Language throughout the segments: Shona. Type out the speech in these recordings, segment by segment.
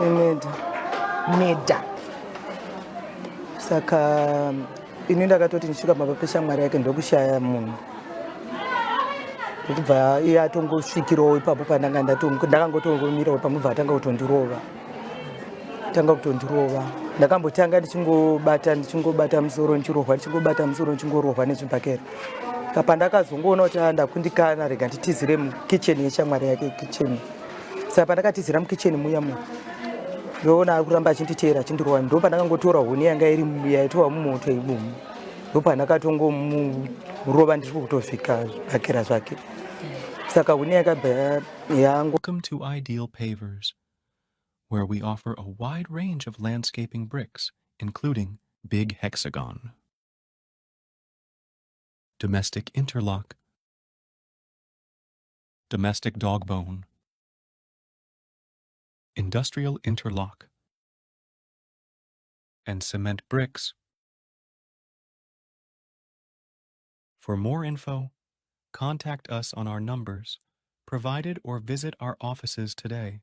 Imedha. Meda. Saka ini ndakatoti ndisvika pamba peshamwari yake ndokushaya munhu ndokubva iye atongosvikirawo ipapo pandanga ndakangotongomirawo pamubva atanga kutondirova tanga kutondirova ndakambotanga ndichingobata ndichingobata musoro ndichirohwa ndichingobata musoro ndichingorohwa nezvibhakera kapandakazongoona kuti ah, ndakundikana rega nditizire mukitchen yeshamwari yake kitchen saka pandakatizira mukitchen muya muya ndoona ari kuramba achinditeera achindirova ndo pandakangotora huni yanga iri yaitova mumoto imomo ndopandakatongomurova ndiri kutosvika zvibhakera zvake saka huni yakabva yango Welcome to Ideal Pavers, where we offer a wide range of landscaping bricks, including Big Hexagon, Domestic Interlock, Domestic Dogbone, Industrial Interlock, and cement bricks. For more info, contact us on our numbers provided or visit our offices today.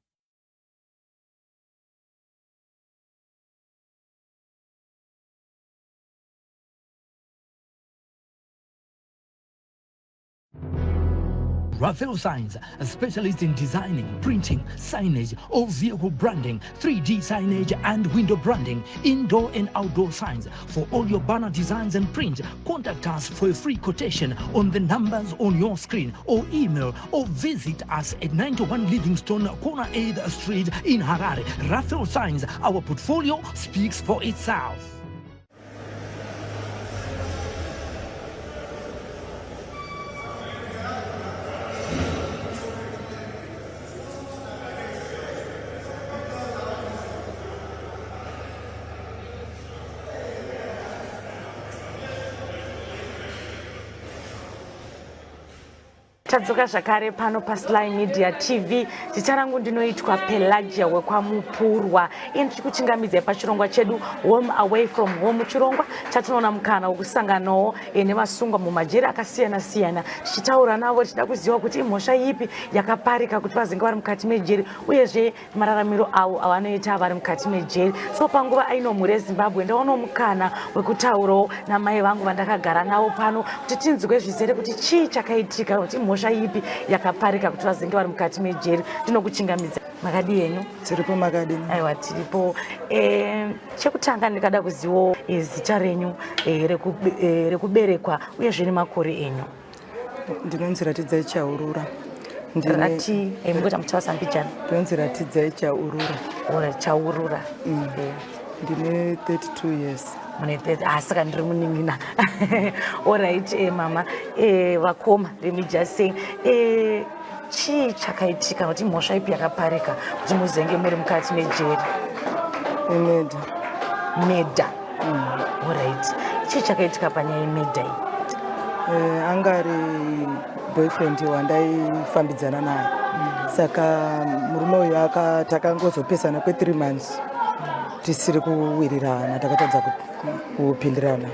Raphael Signs, a specialist in designing, printing, signage, all vehicle branding, 3D signage and window branding, indoor and outdoor signs. For all your banner designs and print, contact us for a free quotation on the numbers on your screen or email or visit us at 91 Livingstone, corner 8th Street in Harare. Raphael Signs, our portfolio speaks for itself. Tadzoka zvakare pano paSly Media TV. Zita rangu ndinoitwa Pelagia wekwaMupurwa. Iye ndichikuchingamidzai pachirongwa chedu Home Away From Home, chirongwa chatinoona mukana wekusanganawo eh, nevasungwa mumajeri akasiyana siyana, tichitaura navo tichida kuziva kuti imhosva ipi yakaparika kuti vazenge vari mukati mejeri uyezve mararamiro avo avanoita vari mukati mejeri. So panguva aino mhuri yeZimbabwe ndaonawo mukana wekutaurawo namai vangu vandakagara navo pano kuti tinzwe zvizere kuti chii chakaitika kuti mhosva ipi yakaparika kuti vazenge vari mukati mejeri. Ndinokuchingamidza. Makadii henyu? Tiripo, makadini? Aiwa, tiripo. Chekutanga ndikada kuzivawo zita renyu rekuberekwa uyezve nemakore enyu. Ndinonzi Ratidzai Chaurura. Rati mungoita muchawasa mbijana. Ndinonzi Ratidzai Chaurura. Ora Chaurura. Ndine 32 years. Mune 30. Ah, saka ndiri munin'ina. Alright, mama, vakoma, let me just say, chii chakaitika kuti mhosva ipi yakaparika kuti muzenge muri mukati mejeri? Imedha. Meda. Alright. Chii chakaitika panyaya yemedha iyi? Anga ari boyfriend wandaifambidzana naye. Saka murume uyu takangozopesana kwe3 months tisiri kuwirirana, takatadza kupindirana.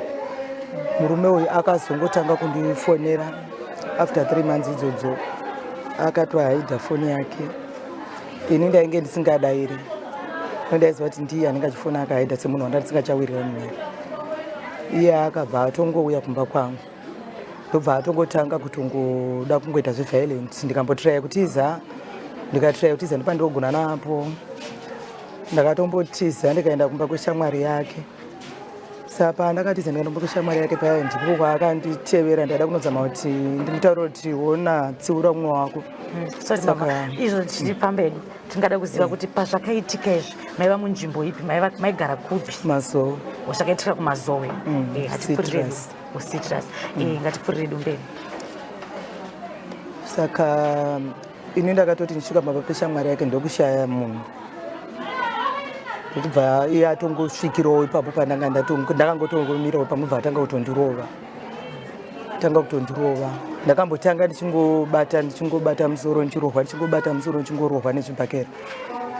Murume uyu akazongotanga kundifonera after 3 months idzodzo, akatohaidha foni yake. Ini ndainge ndisingadairi, ndaiziva kuti ndiye anenge achifona akahaidha semunhu wanda ndisingachawirirani naye. Iye akabva atongouya kumba kwangu, ndobva atongotanga kutongoda kungoita zveviolence. Ndikambotiraya kutiza, ndikatiraya kutiza ndipandogona napo. Ndakatombotiza ndikaenda kumba kweshamwari yake. Saka ndakatiza ndikaenda kumba kweshamwari yake paya, ndipo kwaakanditevera. Ndaida kunozama kuti ndimutaurire kuti ona, tsiura mumwe wako. Sorry mama, izvo tichiri pamberi, tingada kuziva kuti pazvakaitika izvi maiva munzvimbo ipi, maigara kupi? Mazowe. Zvakaitika kuMazowe. Ngatipfuurire Citrus. Citrus. Ngatipfuurire mberi. Saka ini ndakatoti ndisvika pamba peshamwari yake ndokushaya munhu, ndokubva iye atongosvikirawo ipapo pandanga ndakangotongomirawo pamubva atanga kutondirova tanga kutondirova. Ndakambotanga ndichingobata ndichingobata musoro ndichirohwa, ndichingobata musoro ndichingorohwa nezvibhakera.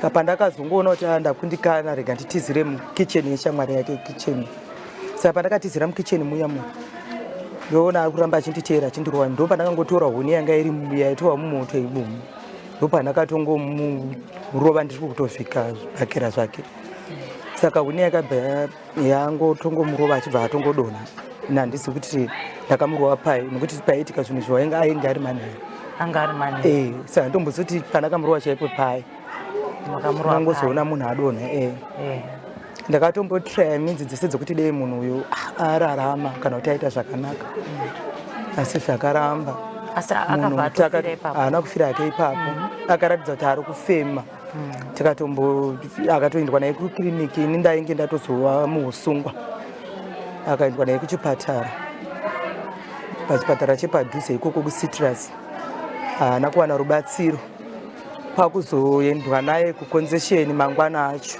Kapandakazongoona kuti ah, ndakundikana, rega nditizire mukitchen yeshamwari yake kitchen. Saka pandakatizira mukitchen muya muya, ndoona ari kuramba achinditeera achindirova. Ndo pandakangotora huni yanga iri yaitova mumoto imomo. Ndopandakatongomurova ndiri kutovhika zvibhakera zvake, saka huni yakabva yangotongomurova achibva atongodonha. Ini handisi kuti ndakamurova pai, nekuti paiitika zvinhu izvi wainge ainge ari manheru. Anga ari manheru. Eh, saka ndombozoti pandakamurova chaipo pai. Makamurova pai? Ndangozoona munhu adonha, eh. Ndakatombotraya minzi dzese dzekuti dei munhu uyu ararama kana kuti aita zvakanaka, asi zvakaramba. Asi akabva atofira ipapo? Haana kufira hake ipapo. Akaratidza kuti ari kufema. Tikatombo akatoendwa naye kukiriniki. Ini ndainge ndatozova muusungwa. Akaendwa naye kuchipatara, pachipatara chepadhuze ikoko kuCitrus. Haana kuwana rubatsiro. Pakuzoendwa naye kuconcession mangwana acho,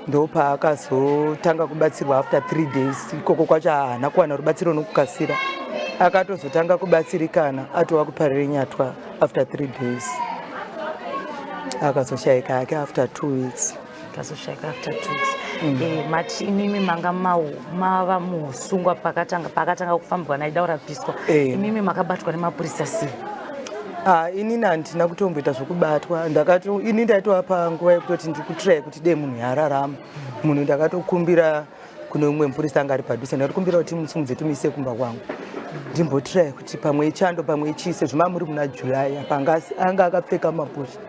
ndopaakazotanga kubatsirwa after 3 days. Ikoko kwacho haana kuwana rubatsiro nokukasira. Akatozotanga kubatsirikana atova kuParirenyatwa after 3 days. Akazoshayika hake after 2 weeks. Akazoshaika after 2 weeks. Mati imimi manga mava muusungwa pakatanga kufambwa naida kurapiswa. Imimi makabatwa nemapurisa sei? Ah, inini handina kutomboita zvokubatwa. Ndakato ini ndaitova panguva yekutoti ndiri kutraya kuti dei munhu yararama. Munhu ndakatokumbira kune umwe mupurisa anga ari padhuze. Ndakatokumbira kuti timusumudze, timuise kumba kwangu, ndimbotraya kuti pamwe ichando, pamwe ichii, sezvo mamuri muna July. Apa anga akapfeka mapusha,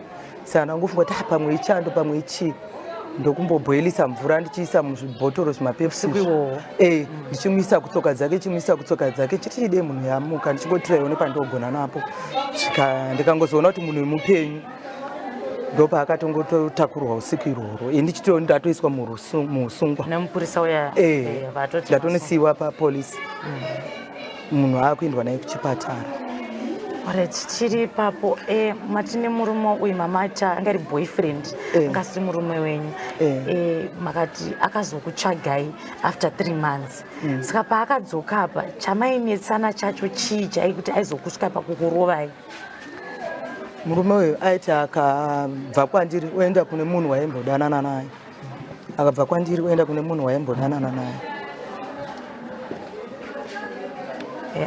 saka ndangofunga kuti, ah, pamwe ichando, pamwe ichii. Ndokumbobhoilisa mvura ndichiisa muzvibhotoro zvimaPepsi. Usiku iwowo? Eh, ndichimuisa kutsoka dzake, chimuisa kutsoka dzake, chiti dei munhu yamuka. Ndichingotiraiwo nepandogona napo. Svika ndikangozoona kuti munhu mupenyu, ndopaakatongotakurwa usiku irworwo. Ini ndichito ndatoiswa muusungwa. Nemupurisa uya? Eh, vatoti ndatonosiyiwa papolisi, munhu aakuendwa naye kuchipatara. Alright, tiri ipapo. Mati nemurume uyu mamata anga ari boyfriend? Anga asiri murume wenyu? Eh. Makati akazokutsvagai after 3 months. Saka paakadzoka apa, chamainetsana chacho chii chai kuti aizokusvika pakukurovai? Murume uyu aiti akabva kwandiri oenda kune munhu waimbodanana naye, akabva kwandiri oenda kune munhu waimbodanana naye.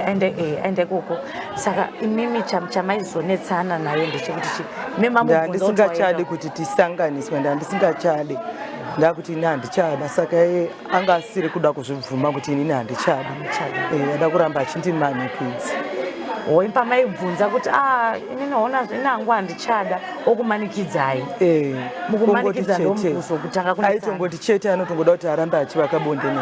Aende ikoko. Saka imimi chamaizonetsana naye ndechekuti chi memamubvunza kuti Ndandisingachadi waenda kuti tisanganiswe. Ndandisingachadi, ndakuti ini handichada. Saka iye anga asiri kuda kuzvibvuma kuti inini handichadi. Handichadi. Ada kuramba achindimanikidza. Hoi, pamaibvunza kuti, a inini hona ini hangu handichada, okumanikidzai? Mukumanikidza Kungoti chete. Ndomukuzokutanga kunetsana. Aitongoti chete anotongoda kuti arambe achivaka bonde neni.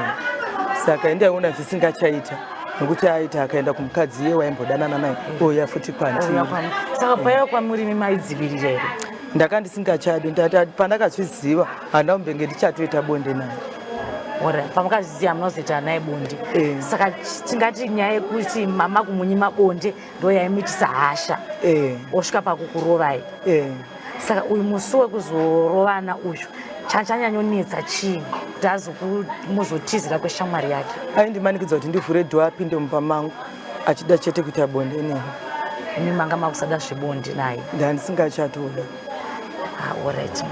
Saka indaiona zvisingachaita, nokuti aiti akaenda kumukadzi iye waimbodanana naye, ouya futi kwandiri. Ouya Saka paiva kwamurimi maidzivirira here? Ndaka ndisingachadi. Pandakazviziva handina kumbenge ndichatoita bonde naye. Alright, pamakazviziva munozoita naye bonde? Eh. Saka tingati nyaya yekuti mama kumunyima bonde ndo yaimuitisa hasha, osvika pakukurovai? Eh. Saka uyu musi wekuzorovana uyu, chachanyanyonetsa chii kuti azomuzotizira kweshamwari yake? Aindimanikidza kuti ndivhure door apinde mumba mangu, achida chete kuita bonde neni. Imi manga makusada zvebonde naye? Ndandisingachatoda. Ah, alright.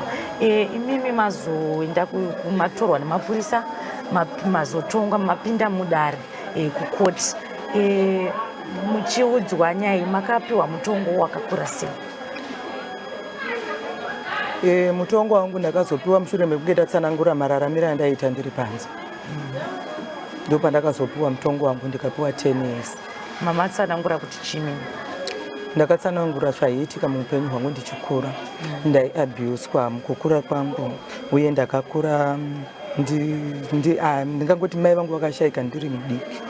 Imimi mazoenda kumatorwa nemapurisa, mazotongwa, mapinda mudare, kukoti, muchiudzwa nyaya iyi, makapiwa mutongo wakakura sei? Mutongo wangu ndakazopiwa mushure mekunge ndatsanangura mararamiro andaiita ndiri panze. Ndopandakazopiwa mutongo wangu, ndikapiwa 10 years. Mamatsanangura kuti chimi? Ndakatsanangura zvaiitika muupenyu hwangu ndichikura. Ndaiabhuswa mukukura kwangu, uye ndakakura ndingangoti mai vangu vakashayika ndiri mudiki.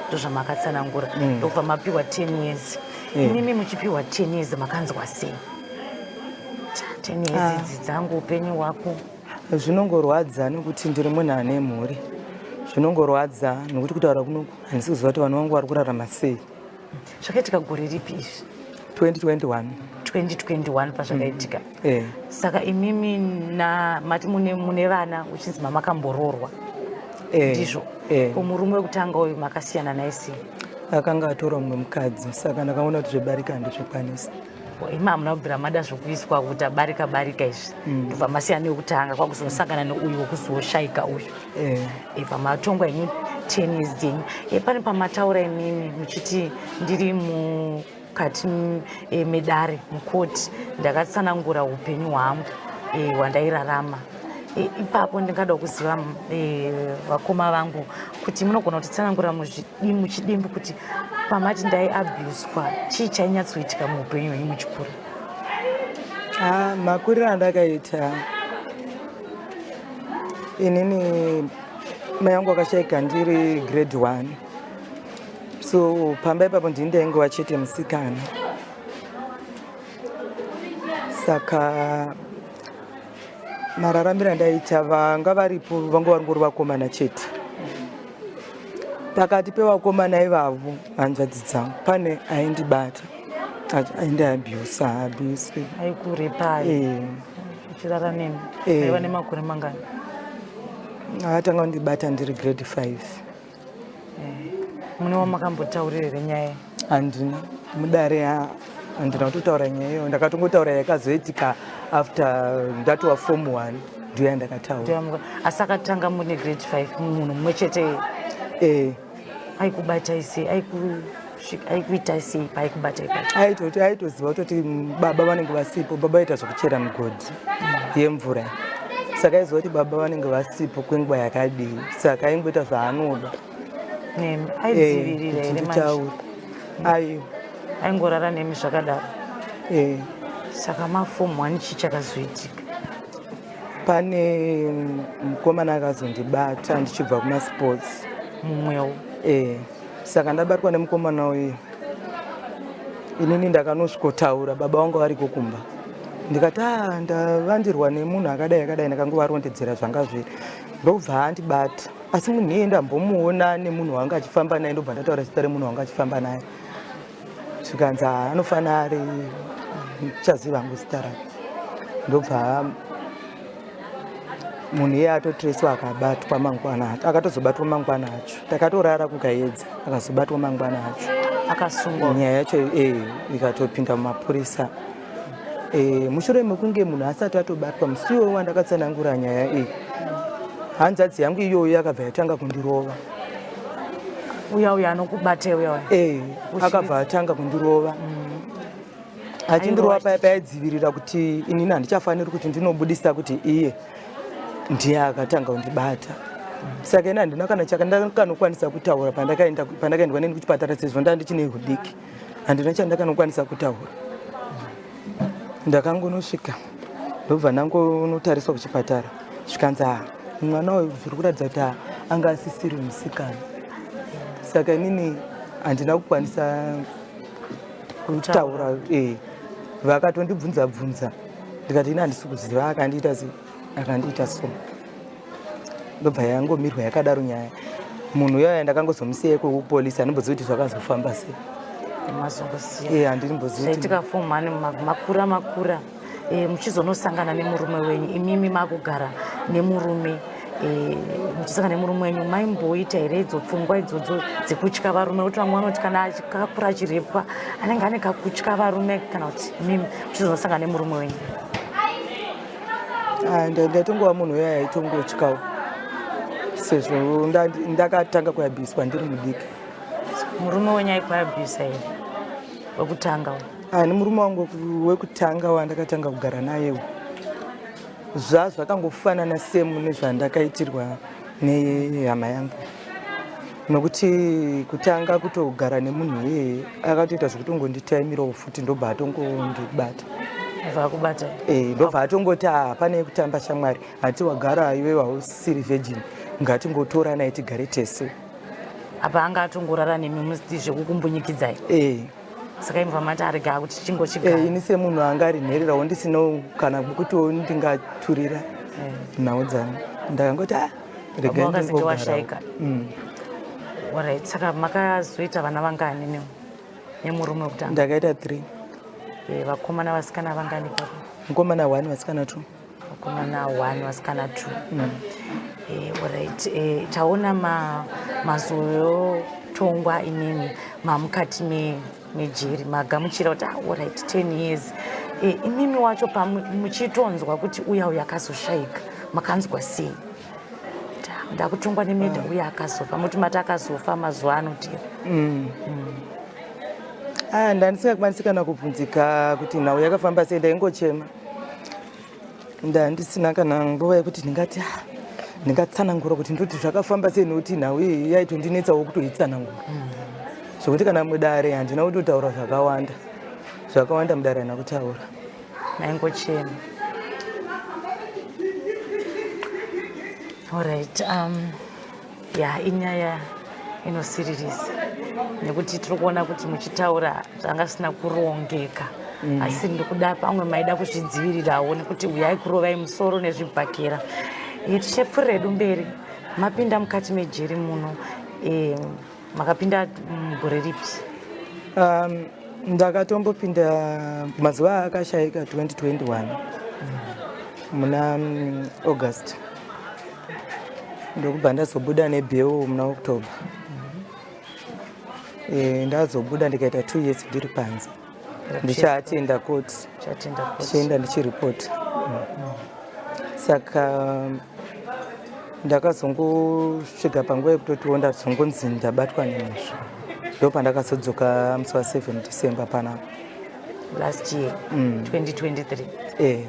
Ndozvamakatsanangura, ndobva mapiwa 10 years. Imimi muchipiwa 10 years makanzwa sei? 10 years idzi dzangu, upenyu hwako? Zvinongorwadza nekuti ndiri munhu ane mhuri. Zvinongorwadza nekuti kutaura kunoku handisi kuziva kuti vanhu vangu vari kurarama sei. Zvakaitika gore ripi izvi? 2021. 2021 pazvakaitika? Eh. Saka imimi na mati mune vana, uchinzi mamakamboroorwa? Eh. Ndizvo? Eh. Ko murume wekutanga uyu makasiyana naye sei? Akanga atora mumwe mukadzi, saka ndakaona kuti zvebarika handizvikwanisi. Imi hamuna kubvira mada zvokuiswa kuti abarika barika izvi? Ndobva masiyana newekutanga, kwakuzosangana neuyu wekuzoshayika uyu? Eh. Ibva matongwa henyu 10 years dzenyu. Pane pamataura imimi muchiti ndiri mu mukati eh, medare mukoti ndakatsanangura upenyu hwangu eh, hwandairarama eh, ipapo ndingada kuziva vakoma vangu kuti munogona kutitsanangura muchidimbu kuti pamati ndaiabuswa chii chainyatsoitika muupenyu hwenyu muchikura? Ah, makuriro andakaita inini, mai vangu akashaika ndiri grade 1, so pamba ipapo ndini ndaingova chete musikana. Saka mararamiro andaita, vanga varipo vanga varingori vakomana chete. Pakati pevakomana ivavo, hanzvadzi dzangu, pane aindibata, aindiabhusa abuse. Aikurepai? Eh. Uchirara nemi? Eh. Aiva nemakore mangani? Akatanga kundibata ndiri grade 5. Mune wamakambotaurira here nyaya? Handina mudare, handina kutotaura nyaya iyoyo. Ndakatongotaura yakazoitika after ndatova form 1, ndiyo yandakataura. Asi akatanga mune grade 5, munhu mumwe chete? Eh. Aikubatai sei? Aikuitai sei paaikubatai pacho? Aitoti aitoziva kutoti baba vanenge vasipo. Baba vaita zvekuchera migodhi yemvura, saka aiziva kuti baba vanenge vasipo kwenguva yakadii, saka aingoita zvaanoda. Nemi aidzivirira here manje? Nditaure, aiwa. Aingorara nemi zvakadaro? Eh. Saka maform 1, chii chakazoitika? Pane mukomana akazondibata ndichibva kumasports. Mumwewo? Eh, saka ndabatwa nemukomana uyu, inini ndakanosvikotaura baba vangu variko kumba. Ndikati, a ndavandirwa nemunhu akadai akadai. Ndakangovarondedzera zvanga zviri, ndobva andibata. Asi munhu iye ndambomuona nemunhu wanga achifamba naye, ndobva ndataura zita remunhu wanga achifamba naye. Zvikanzi, "Ah, anofanira ari chaziva hangu zita rake." Ndobva munhu iye atotreswa, akabatwa mangwana acho. Akatozobatwa mangwana acho. Takatorara kukaedza, akazobatwa mangwana acho. Akasungwa? Nyaya yacho ikatopinda mumapurisa. Mushure mekunge munhu asati atobatwa, musi iwoyo wandakatsanangura nyaya iyi, hanzvadzi yangu iyoyo yakabva yatanga kundirova. Uya uya anokubata, uya uya? Akabva atanga kundirova, achindirova paya paidzivirira kuti inini handichafaniri kuti ndinobudisa kuti iye ndiye akatanga kundibata. Saka ini handina kana chakandakanokwanisa kutaura pandakaendwa neni kuchipatara, sezvo ndandichine hudiki. Handina chandakanokwanisa kutaura. Ndakangonosvika, ndobva ndangonotariswa kuchipatara, zvikanzi, "Ah, mwana uyu zviri kuratidza kuti anga asisiri musikana." Saka inini handina kukwanisa kutaura. Vakatondibvunza bvunza, ndikati ini handisi kuziva akandiita sei, akandiita so. Ndobva yangomirwa yakadaro nyaya. Munhu uyaya ndakangozomusiya ikoko kupolisi, handimbozivi kuti zvakazofamba sei. Mazongosiya? Handimbozivi. Zvaitika form 1, makura makura, muchizonosangana nemurume wenyu, imimi makugara nemurume, muchisangana nemurume wenyu, maimboita here idzo pfungwa idzodzo dzekutya varume? Kuti vamwe vanoti kana akakura achirepwa anenge ane kakutya varume, kana kuti imimi muchizonosangana nemurume wenyu? Ah, ndatongova munhu uya aitongotyawo, sezvo ndakatanga kuyabhiswa ndiri mudiki. Murume wenyu aikuabhusa here wekutanga? Ah, nemurume wangu wekutanga wandakatanga kugara nayewo, zvazvakangofanana semu nezvandakaitirwa nehama yangu, nokuti kutanga kutogara nemunhu iyeye akatoita zvekutongonditaimirawo futi, ndobva atongondibata. Vakubata? Ndobva atongoti, "Ah, pane kutamba shamwari, hati wagara iwe hausiri virgin, ngatingotoranai tigare tese." Apa anga atongorara nemi musi zvekukumbunyikidzai? Saka imva mati arega kuti chingochigara? Ini semunhu anga ari nhererawo, ndisina kana kutiwo ndingaturira nhau dzangu, ndakangoti, "Ah, regai Baba wakazenge ndingogarawo." washaika? Alright, saka makazoita vana vangani nemurume wekutanga? Ndakaita 3. Vakomana, vasikana vangani papa? Mukomana 1, vasikana 2. Vakomana 1, vasikana 2. Alright, taona mazotongwa imimi mamukati mejeri, magamuchira kuti, ah, alright, 10 years. Imimi wacho muchitonzwa kuti uya uya akazoshaika, makanzwa sei? Ndakutongwa nemurder, uya akazofa, muti mati akazofa mazuva ano tiri. Ah, ndandisingakwanisi kana kubvunzika kuti nhau yakafamba sei, ndaingochema. Ndandisina kana nguva yekuti ndingati ah, ndingatsanangura kuti ndoti zvakafamba sei nekuti nhau iyi yaitondinetsawo kutoitsanangura. Zvekuti kana mudare handina kutotaura zvakawanda. Zvakawanda mudare handina kutaura. Maingochema. Alright, um, ya inyaya inosiririsa nekuti tiri kuona kuti muchitaura zvanga zvisina kurongeka mm. asi ndikuda pamwe maida kuzvidzivirirawo nekuti uyai kurovai musoro nezvibhakera e, tichapfuurira hedu mberi mapinda mukati mejeri muno e, makapinda mugore ripi um, ndakatombopinda mazuva akashaika 2021 muna August ndokubva ndazobuda nebheu muna October mm. e, ndazobuda ndikaita two years ndiri panze ndichaatenda koti ndichienda ndichiripota mm. Saka ndakazongosvika panguva yekutotiwo ndazongonzi ndabatwa nemhosva ndopandakazodzoka musi wa 7 December panapa last year mm. 2023 eh.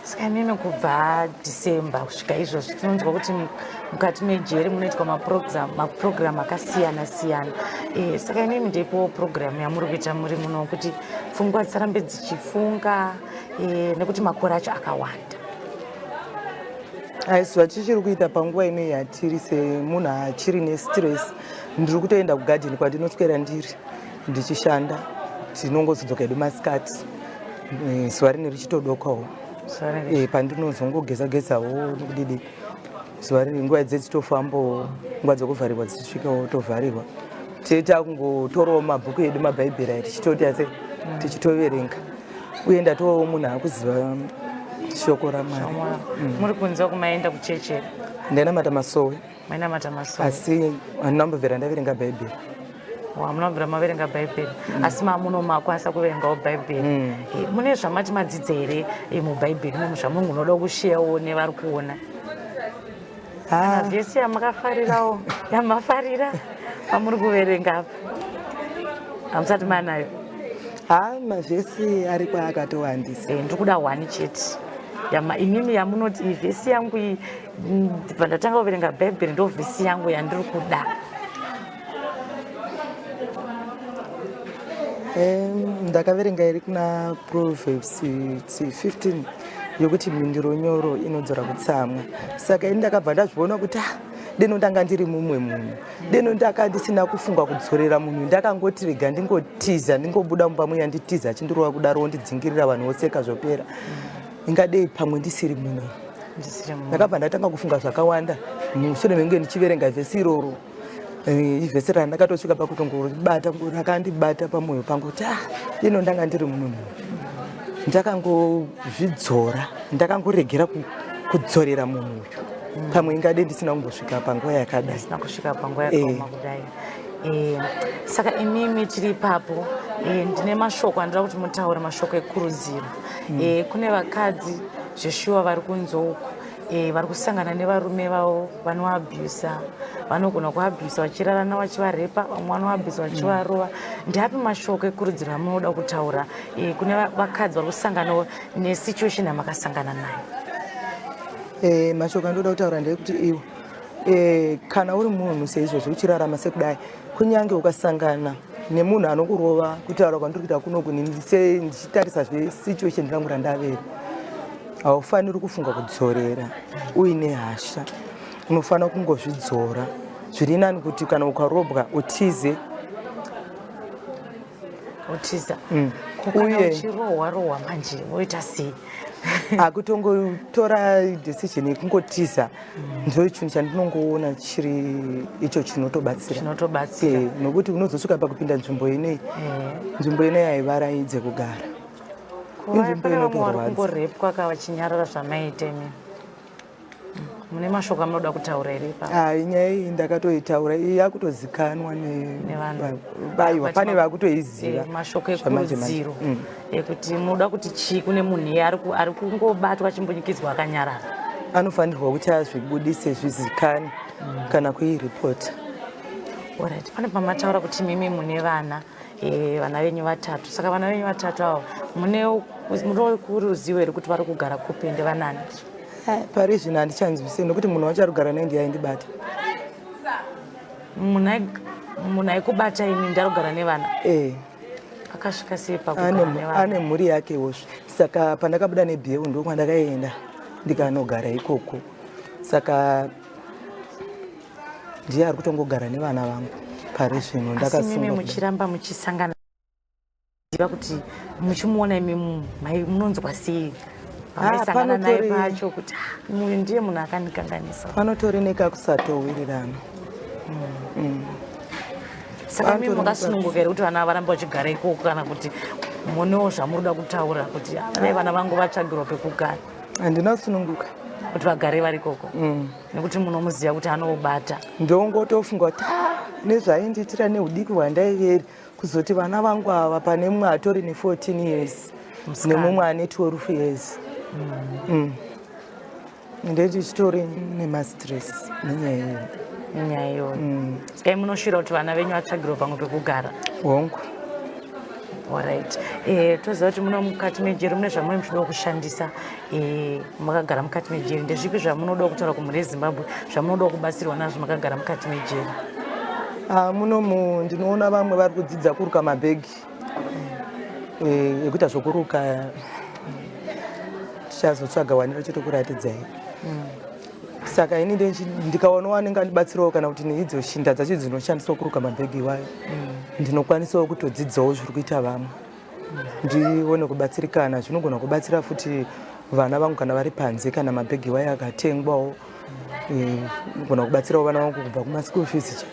Saka imimi kubva December kusvika izvozvi tinonzwa kuti mukati mejeri munoitwa maprogram akasiyana siyana e, saka imimi ndeipowo program yamuri kuita muri muno kuti pfungwa dzisarambe dzichifunga e, nekuti makore acho akawanda? Aisu zvatichiri kuita panguva ino yatiri semunhu achiri nestress, ndiri kutoenda kugadheni kwandinoswera ndiri ndichishanda. Tinongozodzoka hedu masikati, eh, zuva rine richitodokawo eh, pandinozongogeza gezawo nokudidi zuva rine nguva idze dzitofambawo, nguva dzokuvharirwa dzichisvikawo tovharirwa, tee takungotorawo mabhuku edu mabhaibheri aya tichitoti ase tichitoverenga, uye ndatovawo munhu akuziva shoko raMwari. Muri kunze kumaenda kucheche? Ndainamata masowe. Mainamata masowe. Asi handina kumbobvira ndaverenga bhaibheri. Hamuna kubvira maverenga bhaibheri mm. Asi mamuno makwanisa kuverengawo bhaibheri mm. Eh, mune zvamati madzidza here eh, mubhaibheri imomo zvamunhu unoda kushiyawo nevari kuona? Kana vhesi yamakafarirawo yamafarira pamuri kuverenga apa hamusati manayo? Ha, mavhesi ariko akatowandisa. Eh, ndiri kuda one chete imimi yamunoti iyi vhesi yangu iyi, bva ndatanga kuverenga bhaibheri ndo vhesi yangu yandiri kuda. Ndakaverenga iri kuna Proverbs 15 yokuti mhinduro nyoro inodzora kutsamwa. Saka ini ndakabva ndazviona kuti ah, deno ndanga ndiri mumwe munhu, deno ndaka ndisina kufunga kudzorera munhu, ndakangoti rega ndingotiza, ndingobuda mumba muya nditiza, achindirova kudaro ondidzingirira, vanhu voseka, zvopera. Ingadei pamwe ndisiri munhu. Ndakabva ndatanga kufunga zvakawanda mushure menge ndichiverenga vhesi iroro. Eh, ivhesi randakatosvika pakutongoribata rakandibata pamwoyo pangu kuti ah, ino ndanga ndiri munhu munhu ndakangozvidzora, ndakangoregera kudzorera munhu uyu, pamwe ingade ndisina kumbosvika panguva yakadai. Ndisina kusvika panguva yakaoma kudai. Eh, saka imimi tiri ipapo, eh, ndine mashoko andida kuti mutaure, mashoko ekurudziro eh, kune vakadzi zveshuwa vari kunze uku eh, vari kusangana nevarume vavo vanoabhusa, vanogona kuabhusa vachirarana, vachivarepa, vamwe vanoabhusa vachivarova. Ndeapi mashoko ekurudziro amunoda kutaura eh, kune vakadzi vari kusanganawo nesituation yamakasangana nayo? Eh, mashoko andoda kutaura ndeyekuti iwo eh, kana uri munhu seizvozvo uchirarama sekudai, kunyange ukasangana nemunhu anokurova, kutaura kwandiri kuita kunoku ndichitarisa zvesituation rangu randaveri, haufaniri kufunga kudzorera uine hasha. Unofanira kungozvidzora. Zviri nani kuti kana ukarobwa utize. Utiza. Ko kana uchirohwa rohwa manje woita sei? Akutongotora decision yekungotiza ndo chinhu chandinongoona chiri icho chinotobatsira. Chinotobatsira. Eh, nokuti unozosvika pakupinda nzvimbo inei, nzvimbo inei haivaraidze kugara. Inzvimbo Pane vamwe vari inotorwadza. kungorepwa ka vachinyarara zvamaita imi. Mune mashoko amunoda kutaura here ipapo? Hai, nyaya iyi ndakatoitaura, iyi yakutozikanwa Nevanhu. Vaiwa pane vakutoiziva. Eh, mashoko zvamanje manje. ekurudziro ekuti munoda kuti chii kune munhu iye ari kungobatwa achimbunyikidzwa akanyarara? Anofanirwa kuti azvibudise zvizikane kana kuiripota. Alright, pane pamataura kuti mimi mune vana eh, vana venyu vatatu. Saka vana venyu vatatu avo mune munokuruzivo here kuti vari kugara kupi ende vanani? Pari zvino handichanzwise nokuti munhu wacho ari kugara naye ndiye aindibata. Munhu aikubata imi ndi ari kugara nevana? Eh. Akasvika sei pakugara nevana? Ane mhuri yake wozve. Saka pandakabuda nebheu ndokwandakaenda ndikanogara ikoko. Saka ndiye ari kutongogara nevana vangu pari zvino. Ndakasimimi muchiramba muchisangana ziva kuti muchimuona imi munonzwa sei pamaisangana ah, naye pacho kuti ah, uyu ndiye munhu akandikanganisa? Panotori nekakusatowirirana. Saka imi makasununguka here kuti vana varambe vachigara ikoko, kana kuti munewo zvamuri kuda kutaura kuti ah, dai vana vangu vatsvagirwa pekugara? Handina kusununguka kuti vagare vari ikoko nekuti munomuziva kuti anoubata. Ndongotofunga kuti nezvaindiitira neudiki hwandaiveri, kuzoti vana vangu ava, pane mumwe atori ne14 years nemumwe ane 12 years. Ndechichitori nemastress nenyaya iyoyo. Nenyaya iyoyo. Saka munoshuvira kuti vana venyu vatsvagirwe pamwe pekugara? Hongu. Alright. Toziva kuti muno mukati mejeri mune zvamuri muchidawo kushandisa makagara mukati mejeri. Ndezvipi zvamunodawo kutaura kumhuri yeZimbabwe, zvamunodawo kubatsirwa nazvo makagara mukati mejeri? Ah, munomu ndinoona vamwe vari kudzidza kuruka mabhegi ekuita zvokuruka. Tichazotsvaga waniro chitokuratidzai. Saka ini ndikaonawo anenge andibatsirawo, kana kuti neidzo shinda dzacho dzinoshandiswa kuruka mabhegi iwayo, ndinokwanisawo kutodzidzawo zviri kuita vamwe, ndione kubatsirikana. Zvinogona kubatsira futi vana vangu kana vari panze, kana mabhegi iwayo akatengwawo, inogona kubatsirawo vana vangu kubva kumaschool fees cha,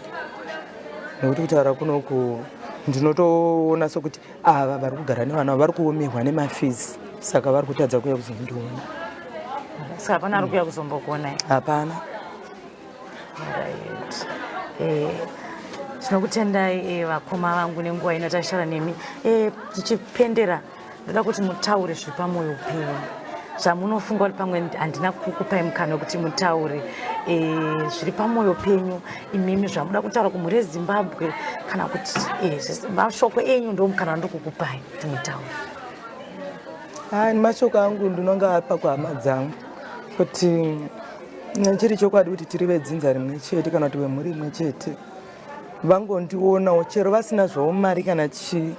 nekuti kutaura kunoku ndinotoona sokuti ava vari kugara nevana vari kuomerwa nemafees, saka vari kutadza kuuya kuzondiona. Saka hapana ari kuuya kuzombokuonai? Hapana. Right. Tinokutendai vakoma vangu nenguva ino tashara nemi. Tichipendera, ndoda kuti mutaure zviri pamwoyo penyu, zvamunofunga kuti pamwe handina kukupai mukana wekuti mutaure zviri pamwoyo penyu imimi, zvamuda kutaura kumhuri yeZimbabwe, kana kuti mashoko enyu. Ndo mukana wandiri kukupai kuti mutaure. Hai, mashoko angu ndinonga apa kuhama dzangu kuti chiri chokwadi kuti tiri vedzinza rimwe chete kana kuti vemhuri imwe chete, vangondionawo chero vasina zvavo mari kana chii,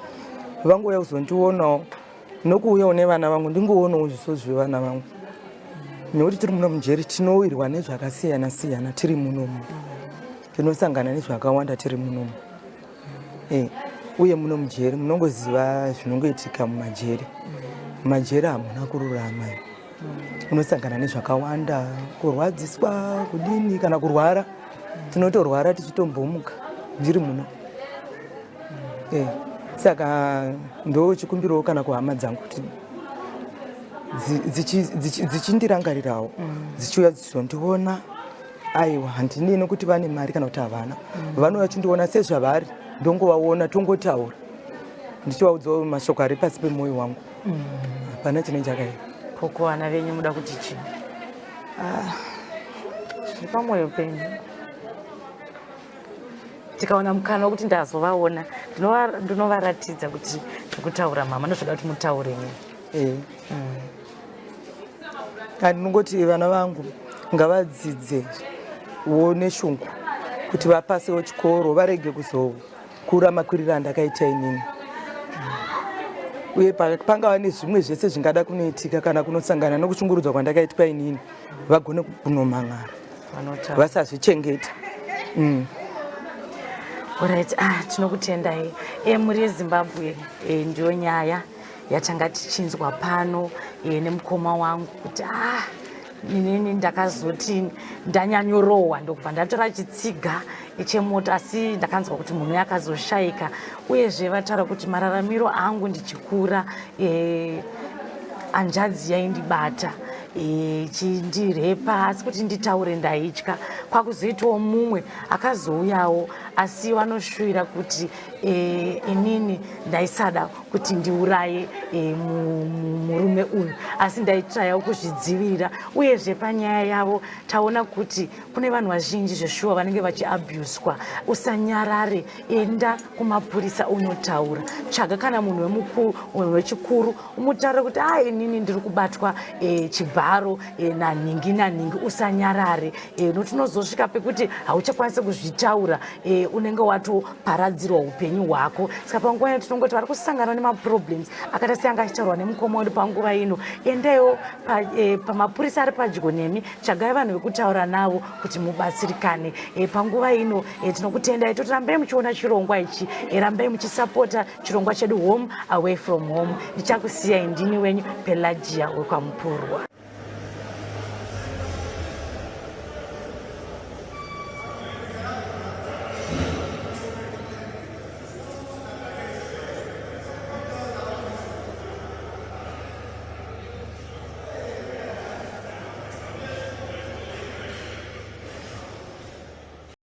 vangouya kuzondionawo nokuuyawo nevana vangu, ndingoonawo zviso zvevana vangu, nekuti tiri muno mujeri tinowirwa nezvakasiyana siyana. Tiri munomu tinosangana nezvakawanda tiri munomu. Uye muno mujeri munongoziva zvinongoitika mumajeri. Mumajeri hamuna kururama, unosangana nezvakawanda, kurwadziswa, kudini, kana kurwara. Tinotorwara tichitombomuka ndiri muno. Saka ndochikumbirawo kana kuhama dzangu kuti dzichindirangarirawo, dzichiuya dzichizondiona. Aiwa, handinei nokuti vane mari kana kuti havana. Vanouya chindiona sezvavari, ndongovaona, tongotaura, ndichivaudzawo mashoko ari pasi pemwoyo wangu. Hapana chinenge chakaipa. Koko vana venyu muda kuti chii? Zviri pamwoyo penyu, tikaona mukana wekuti ndazovaona, ndinovaratidza kuti ndikutaura mama, ndozvoda kuti mutaure nini. Andinongoti vana vangu ngavadzidze wo neshungu kuti vapasewo chikoro, varege kuzokura makwiriro andakaita inini. Uye pangava nezvimwe zvese zvingada kunoitika kana kunosangana nokushungurudzwa kwandakaitwa inini, vagone kunomhan'ara, vasazvichengeta. Alright, ah, tinokutendai. Mhuri yeZimbabwe, ndiyo nyaya yatanga tichinzwa pano nemukoma wangu kuti ah, inini ndakazoti ndanyanyorohwa, ndokubva ndatora chitsiga chemoto, asi ndakanzwa kuti munhu akazoshayika. Uyezve vataura kuti mararamiro angu ndichikura, hanzvadzi yaindibata ichindirepa, asi kuti nditaure ndaitya. Kwakuzoitawo mumwe akazouyawo. Asi vanoshuvira kuti e, inini ndaisada kuti ndiuraye e, murume uyu, asi ndaitrayawo kuzvidzivirira. Uyezve panyaya yavo taona kuti kune vanhu vazhinji zveshuwa vanenge vachiabhuswa. Usanyarare, enda kumapurisa unotaura. Tsvaga kana munhu wechikuru umutaurire kuti a ah, inini ndiri kubatwa e, chibharo e, nanhingi nanhingi. Usanyarare e, nokuti unozosvika pekuti hauchakwanisi kuzvitaura, e, unenge watoparadzirwa upenyu hwako. Saka panguva ino tinongoti vari kusangana nemaproblems akaita seanga achitaurwa nemukoma wedu panguva ino, endaiwo pamapurisa pa ari padyo nemi, tsvagai vanhu vekutaura navo kuti mubatsirikane. Panguva ino tinokutendai, toti rambai muchiona chirongwa ichi, rambai muchisapota chirongwa chedu Home Away From Home. Ndichakusiyai, ndini wenyu Pelagia wekwaMupurwa.